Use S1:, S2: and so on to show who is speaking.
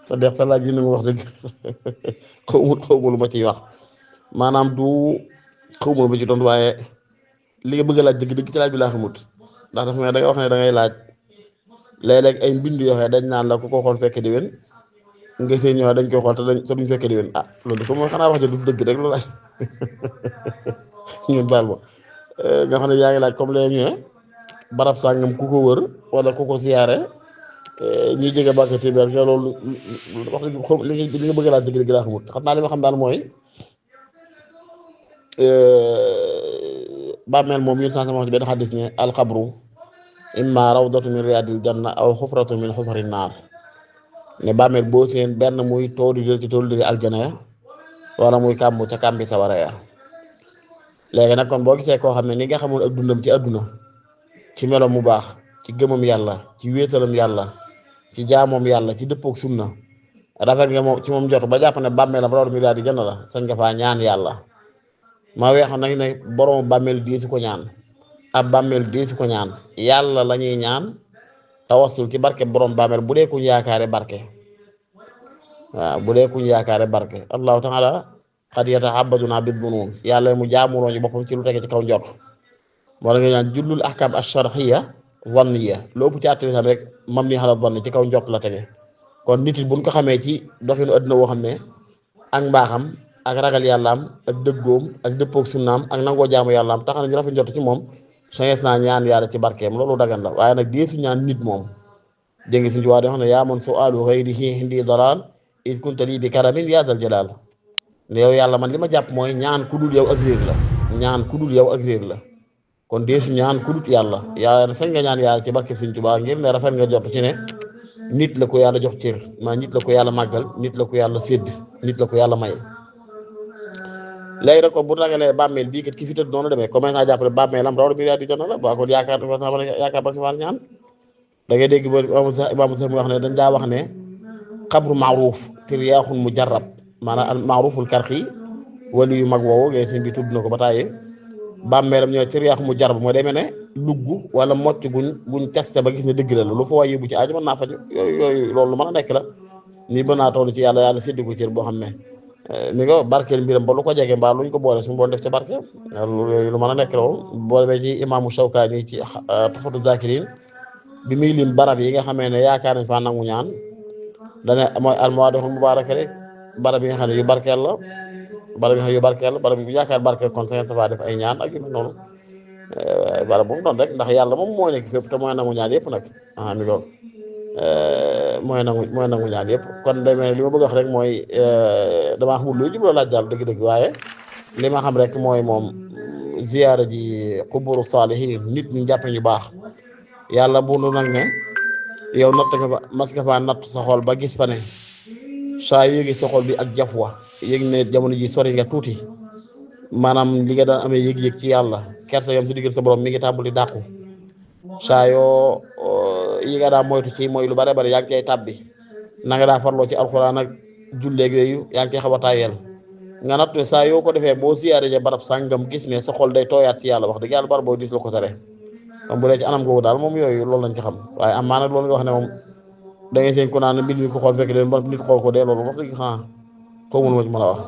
S1: sa dex sa laaj yi na nga wax dëgg xawma lu ma ciy wax maanaam du xawma lu ma ci tontu waaye li nga bëgg a laaj dëgg-dëgg ci laaj bi laa xamut ndax dafa mel da nga wax ne da ngay laaj léeg-léeg ay mbind yoo xam ne dañ naan la ku ko xool fekke déwén nga seen ñoo dañ koy xool te duñ fekke déwén ah loolu dafa mooy xanaa wax ja du dëgg rek loolu laaj ñun baal ma nga xam ne yaa ngi laaj comme léegi ñu ne barab sàngam ku ko wër wala ku ko siyaare ñuy jege bàkk téeméer nga loolu wax dëgg xaw li nga bëgg a laaj dëgg-dëgg laa xamut xam naa li ma xam daal mooy bàmmeel moom yun san sama wax ci benn xaddis ne alxabru imma rawdatu min riyadil janna aw xufratu min xufari naar ne bàmmeel boo seen benn muy toolu dër ci toolu dëri aljana ya wala muy kàmbu ca kàmbi sawara ya léegi nag kon boo gisee koo xam ne ni nga xamoon ak dundam ci àdduna ci melo mu baax ci gëmam yàlla ci wéetalam yàlla ci jaamoom yàlla ci dëppook sunna rafet nga moom ci moom jot ba jàpp ne bàmmeelam rawdu min riyadil janna la sañ nga faa ñaan yàlla maa weexam nag ne borom bàmmeel deesu ko ñaan ab bàmmeel deesu ko ñaan yàlla la ñuy ñaan tawassul ci barke borom bàmmeel bu dee kuñ yaakaare barke waaw bu dee kuñ yaakaare barke allahu taala xad yatahabaduna bi dunun yàlla mu jaamuloo ñu boppam ci lu tege ci kaw njort moo la nga ñaan jullul ahkam ash-shar'iyya zanniya loobu ci àtte xam rek mam ni xala zanni ci kaw njort la tege kon nit it buñ ko xamee ci doxinu àdduna woo xam ne ak mbaaxam ak ragal yàllaam ak dëggoom ak dëppook sunnaam ak nangoo jaamu yàllaam tax na ñu rafet njort ci moom sañes naa ñaan yàlla ci barkeem loolu dagan la waaye nag deesu ñaan nit moom dégg nga suñu waa di wax ne yaa man su'aalu ghayrihi indi dalal is kunta lii bi karamin yaa zal jalal ne yow yàlla man li ma jàpp mooy ñaan ku dul yow ak réer la ñaan ku dul yow ak réer la kon deesu ñaan ku dul yàlla yàlla sañ nga ñaan yàlla ci barkeem Sëñ Tuubaa ngir ne rafet nga jot ci ne nit la ko yàlla jox cër maa nit la ko yàlla màggal nit la ko yàlla sédd nit la ko yàlla may léegi nag kon bu ragalee bàmmeel bii kat ki fi tëdd noonu demee commencé naa jàppale bàmmeelam rawdu min riyadil janna la ba kon yaakaar ba fa ñaan da ngay dégg ba imaamu Sahmi wax ne dañ daa wax ne xabru maaruf tiryaaxun mujarrab maanaam al maaruful karxi wali yu mag woowu ngay sëñ bi tudd na ko ba tàyyi bàmmeelam ñooy tiryaaxun mujarrab mooy demee ne lugg wala mocc guñ testé ba gis ne dëgg la lu fa waay yóbbu ci aaju mën naa faju yooyu loolu lu mën a nekk la nii ba naa toll ci yàlla séddi ko cër boo xam ne mi nga barkeel mbiram ba lu ko jege mbaa luñ ko boole suñu boon def ca barke loolu lu mën a nekk la moom boo demee ci imaamu Shawkaani ci Tuhfatu Zaakiriin bi muy lim barab yi nga xamee ne yaakaar nañ faa nangu ñaan dane mooy al-mawaadi'ul mubaaraka rek barab yi nga xam ne yu barkeel la barab yi nga xam ne yu barkeel la barab yi bu yaakaar barkeel kon sa ngeen sa faa def ay ñaan ak yu mel noonu barab bu mu doon rek ndax yàlla moom moo nekk fépp te mooy nangu ñaan yëpp nag mi loolu mooy nangu ñaan yëpp kon demee li ma bëgg a wax rek mooy damaa xamul luy jubloo laaj daal dëgg-dëgg waaye li ma xam rek mooy moom ziyaara ji quburu saalihiin nit ñi jàpp ñu baax yàlla bu nu nag ne yow natt nga fa mas nga faa natt sa xol ba gis fa ne saa yéegi sa xol bi ak jaf wa yéeg ne jamono ji sori nga tuuti maanaam li nga daan amee yëg-yëg ci yàlla kersa yam si diggal sa borom mi ngi tàmbali dàqu saa yoo yi nga daa moytu ci mooy lu bare bare yaa ngi cay tàbbi na nga daa farloo ci alxuraan ak julleeg yooyu yaa ngi cay xaw a taayel nga natt ne saa yoo ko defee boo siyaare ja barab sàngam gis ne sa xol day tooyaat ci yàlla wax dëgg yàlla barab boo dis la ko tere comme bu dee ci anam googu daal moom yooyu loolu lañ ci xam waaye am maa nag loolu nga wax ne moom da ngay seen ko naan mbir mi ko xool fekk leen ba nit xool ko dee loolu wax dëgg xanaa koo mënu ma ci mën a wax.